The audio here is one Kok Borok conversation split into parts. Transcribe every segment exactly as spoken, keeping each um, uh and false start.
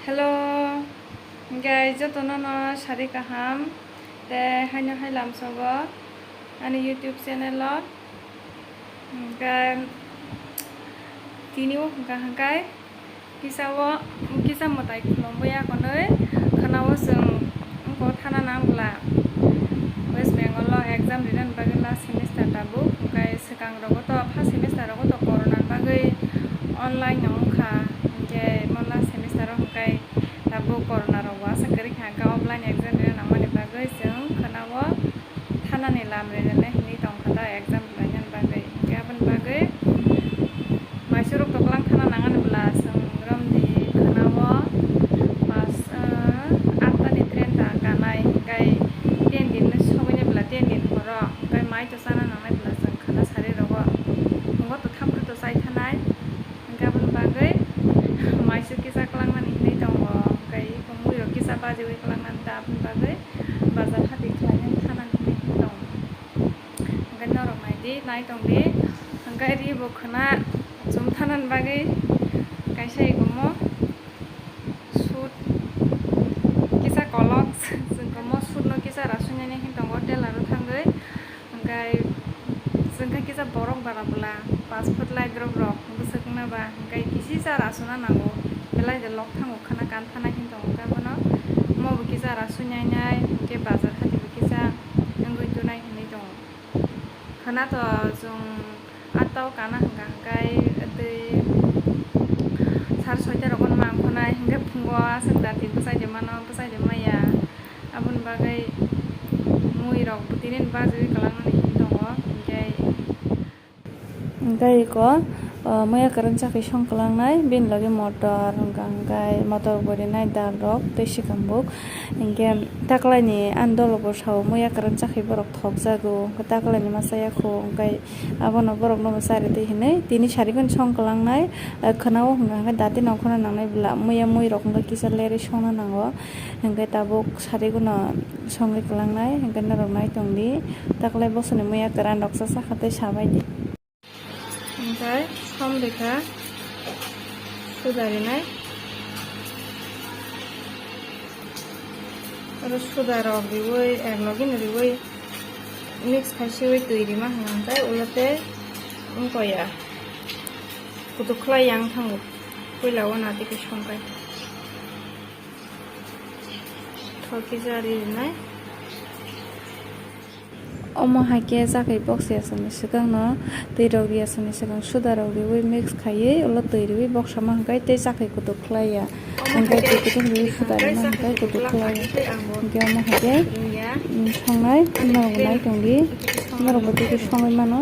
Hello, guys, jotono no sari kaham, te haino hai lamsogo ani YouTube channel o. Hingke tini o hingka hingkai kisa o, kisa mwtai khulumwi akonwi khana o chwng wngkha o thana nang bwla. West Bengal o exam rina bagwi last semester tabuk, hingkai swkang rogo to first semester rogo to corona ni bagwi online no wngkha, hingke mo last semester o hingkai tabuk corona rok wasa kwrwi kha, hingke offline exam rina nangmani bagwi chwng khana o thanani lam rinani hinwi tongkha ta exam rwlainani bagwi. Hingke aboni bagwi maisurok toklang thana nangani bwla chwng romdi khana o pas, ah, atta ni train ta kanai, hingke ten din no sogwini bwla ten din horo, hingke mai to chana nangnai bwla chwng khana sari rogo. Phungo to thamkru to chai thanai, hingke aboni bagwi maisu kisa kwlangnani hinwi tongo, hingke mui rok kisa bajiwi kwlangnani ta aboni bagwi bazar hati khlainani thanani hinwi tongo. Hingke norok naidi, nai tongdi. Hingke ri bo khwna chum thanani bagwi kaisa ikomo sut kisa kolok, chwng komo sut no kisa rasunani hinwi tongo tailor o thangwi. Hingke chwng khe kisa borok bara bwla, passport lai drop rok bwswk wngna ba, hingke kisa rasuna nango, belai de lok thango khwna kan thana hinwi tongo, hingke abono mo bo kisa rasu nai nai, hingke bazar hati bo kisa wngwi tonai hinwi tongo. Khwna to chwng atta o kana hingka hingkai tei sar soita rogo no mang khonai, hingke phungo aswk dati bwsai de mano, bwsai de maya. Aboni bagwi mui rok bo tini bajiwi kwlangnani hinwi tongo, hingke. Hingke iko, o, muya kwrwng chakhi song kwlangnai, bini logi motor, hingka hingkai motor bo rinai dal rok tei swkang buk. Hingke taklaini ani dolo bo sao muya kwrwng chakhi borok thokjago, taklaini masa yakho, hingke abono borok no bo charwi twi hinwi tini sari gun song kwlangnai, khwna o hingka hingke dati nongkhorna nangnai bwla, muya mui rok hingke kisa lerwi songna nango. Hingke tabuk sari gano songwi kwlangnai, hingke norok nai tongdi. Taklai bosoni muya kwran rok cha sakha tei sabaidi. Hingke som rikha suda rinai. Oro suda rok riwi, ek logi no riwi mix khai siwi twi rima hwnka hingke ulo tei wngkaya. Kutuk khlai yang thango. Puila o nati ke songkai. Thokija ri rinai. Omo hai khe chakhi box yasani swkang no twi rok ri yasani swkang suda rok riwi mix khaiwi ulo twi riwi box sama hwnkhe tei chakhi kutuk khlai ya. Hwnkhe twi kutuk riwi suda rima hwnkhe kutuk khlai ya. Hwnkhe omo hai khe, mm, songnai norok bo nai tongdi, norok bo tei khe songwi mano.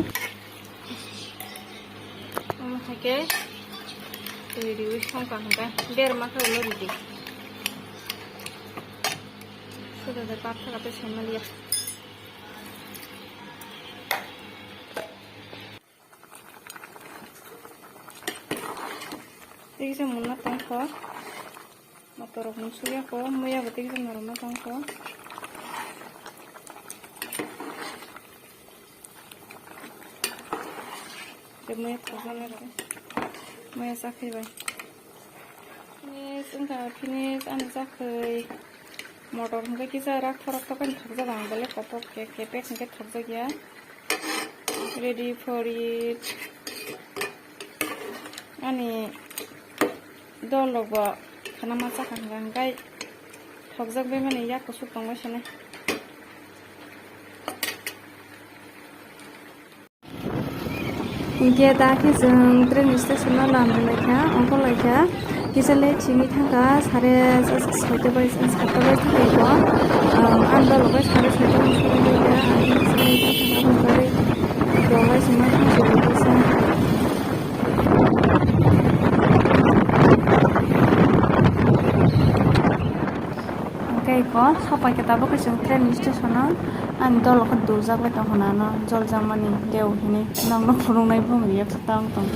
Omo hai khe twi riwi songkha hwnkhe berma khe ulo ridi. Suda de pathaka tei saimanliya. Tei kisa muna tongkha. Motor rok mung suya ko, muya bo tei kisa norok ma tong ko. Tei muya thokjana rok, muya chakhwi bai. Finish wngkha, finish ani chakhwi. Motor hwnkhe kisa rak thorok thok ani thokjak ang, belai kotor khe, kepek hwnkhe thokjak ya. Ready for it. Ani dol rok bo khana ma chakha hwnkha hwnkhe thokjak bai mani yak kuchuk tongbai sene. Hingke da khe chwng train station o lam rwlaikha, ongkhorlaikha. Kisa late simi thangkha, sare soita bai, satta bai thangkha iko. Ang dolo bai sare soita bai simi thangkha, ang kisa late thangkha, aboni bagwi rwlai sima thangkha. Hingke iko sopai khe tabuk khe chwng train station o ani dolo khe duljaklai tongkha nang no joljakmani deu hinwi nokno phunuknai bumung riyakhe tang tong.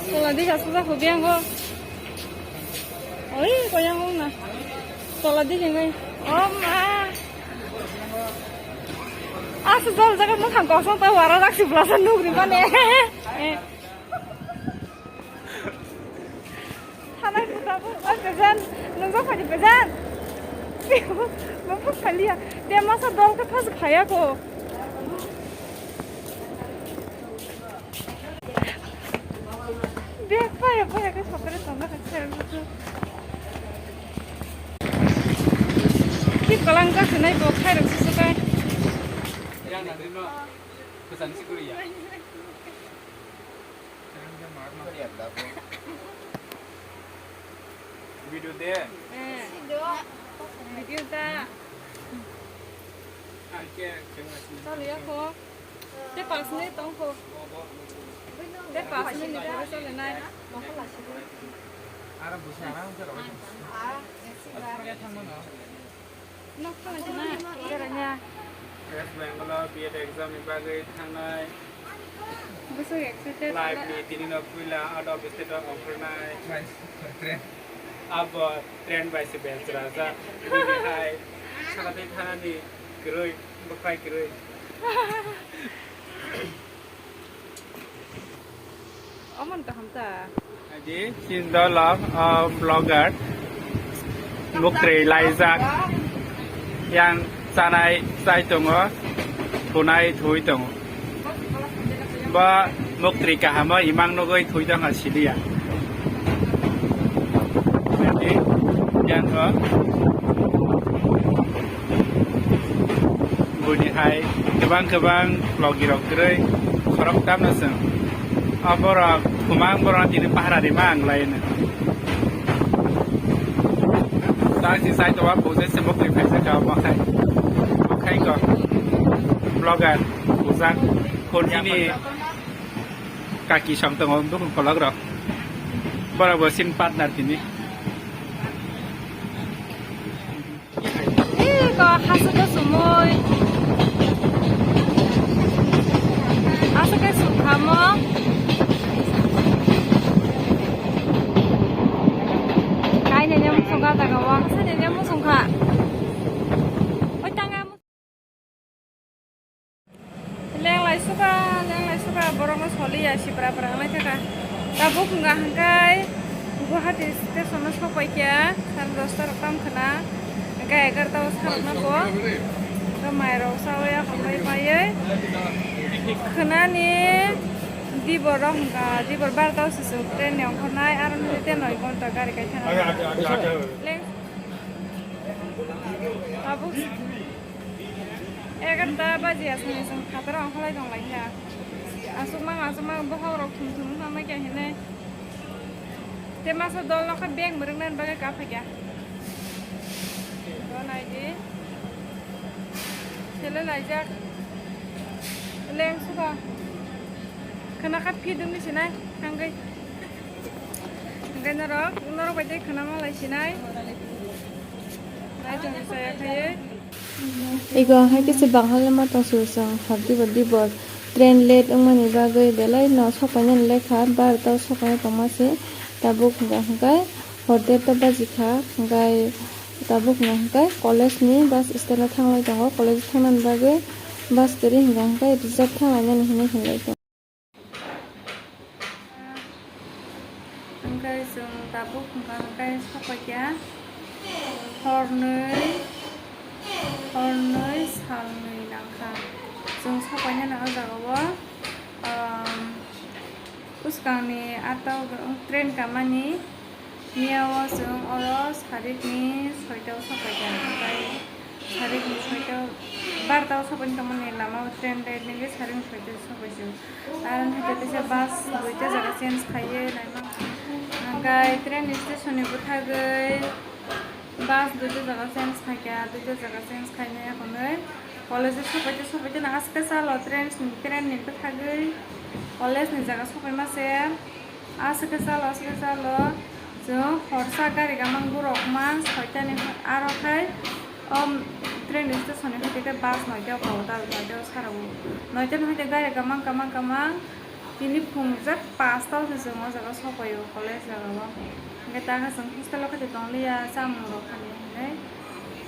Tola di gasa jako biyango. Oi, koyang ong na. Tola di hinwi. Oh ma. Asa jol jaga mukhang kosong ta wara raksi blasa nugri mane. Thanai puta bu, oi pejan, nungjo phai pejan. Nungjo phai liya. Te masa dol khe phas phaya ko. Bek paya paya khe sokre tongna khe. Ki kalang jak nai bo khai rok susu kai. Yang nang rino. Pesan si kuria. Video de. Eh. Video ta. Chalo ya ko. Te pas ni tong ko. Te pas ni ni ko chalo nai. Ara busa ara. West Bengal o B Ed exam ni bagwi thangnai. Bwswk excited. Life ni tini no puila out of state o ongkhornai. Abo train bai se bel chwrajak. Bini hai sakatwi thanani kwrwi, bwkhai kwrwi. Oman kaham ta. Di, sindolok, ah, vlogger. Muktrwi laijak. Yang chanai chai tongo. Thunai thui tongo. Bo muktrwi kahamo imang nugwi thui tongkha siliya. Di, yang o. Boni hai kwbang kwbang logi rok kwrwi khorok tamno chwng. O borok kwbang borok tini pahara rima ang lai no. Tang si sai to wa pose se mokri phai se ka mo khai. Mo khai ko. Vlogger. Bujak. Khorjini. Kaki song tongo bukhung kolok rok. Borok bo sin partner tini. Ih, ko hasu ko sumui. Hasu ke sukhamo. Kai ne nyam suka ta gawa. Hasu ne nyam sungkha. Oi tanga. Lenglai suka, lenglai suka, borokno soliya, sipra pra wngnai thaka. Tabuk hwnga hwnkhe Guwahati station o sopai kha, sare dosta rok tam khwna, hwnkhe egarota o sarokno bo hwnkhe mairok chaui akhorbai paiwi khwnani dibor rok hwnkha, dibor barota o se se train ni ongkhornai, aro nini tei noi ghonta gari kai thangna. Leng-, tabuk. Egarota baji aswk ni chwng phataro ongkholai tong lai kha. Aswk mang, aswk mang, bokhok rok thum thum wngkha mai kha hinwi. Tei masa dol nokha bag mwrwknani bagwi kaphai kha. Bo nai di. Sele laijak. Leng suka. Khwna kha phi dungni sinai thangwi. Hwnkhe norok, norok bai tei khwnama lai sinai. Nai tong saya khaiwi. Ego hai khe se banghal ma tong su chwng hor dibor dibor train late wngmani bagwi belai no sopainani lekha barota o sopaina tongma se tabuk hwnkha hwnkhe hor derta baji kha hwnkhe tabuk hwnkha hwnkhe college ni bus stand o thanglai tongo college o thangnani bagwi bus kwrwi hwnkha hwnkhe reserve thanglainani hinwi hinlai tongo. Hwnkhe chwng tabuk hwnkha hwnkhe sopaikha hornwi, hornwi salnwi nangkha. Chwng sopainani o jagao, um, bwskangni ata o train kamani. Miyao chwng oro sarikni soita o sopaikha, tei sarikni soita o barta o sopaini tongmani lama o train dai nini sarikni soita o sopaisio. Aro hwnkhe teisa bus duita jaga change khaiwi naima hwnkhe train ni station ni bwthagwi bus duita jaga change khaikha, duita jaga change khainai hwnwi college o sopaite sopaite no aske chalo train ni, train ni bwthagwi college ni jaga sopaima se. Aswk khe chalo, aswk khe chalo. Chwng horsa gari gamang borok mang soitani aro khai o train station ni hoite khe bus noita o kabo tal noita o sara o. Noita ni hoite gari gamang gamang gamang tini phungjak pasta o se chwng o jaga sopai o college jaga o. Hwnkhe ta khe chwng hostel o khe tong liya, chamung rok kha liya hinwi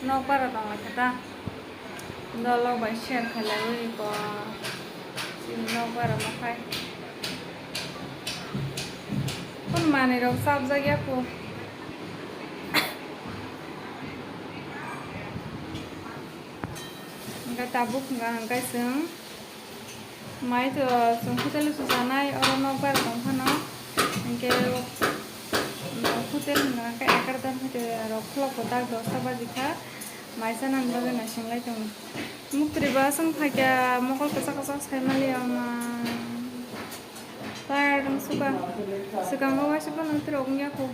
nokbar o tong lai kha ta. Dol rok bai share khlaiwi ko chini nokbar o ma khai. Kun manwi rok chapjak ya kho. Hwnkhe tabuk hwnkha hwnkhe chwng mai to chwng hotel o se chanai, oro nokbar tong phano. Hwnkhe hotel hwnkha hwnkhe ekarta hwnkhe rok khulok kwtak dosta baji kha, mai chanani bagwi naising lai tongo. Muktwi bo aswk phaikha mokol kwchak kwchak sai mali ama. Tired wng suka, swkango waisa phano tirok wngya kho.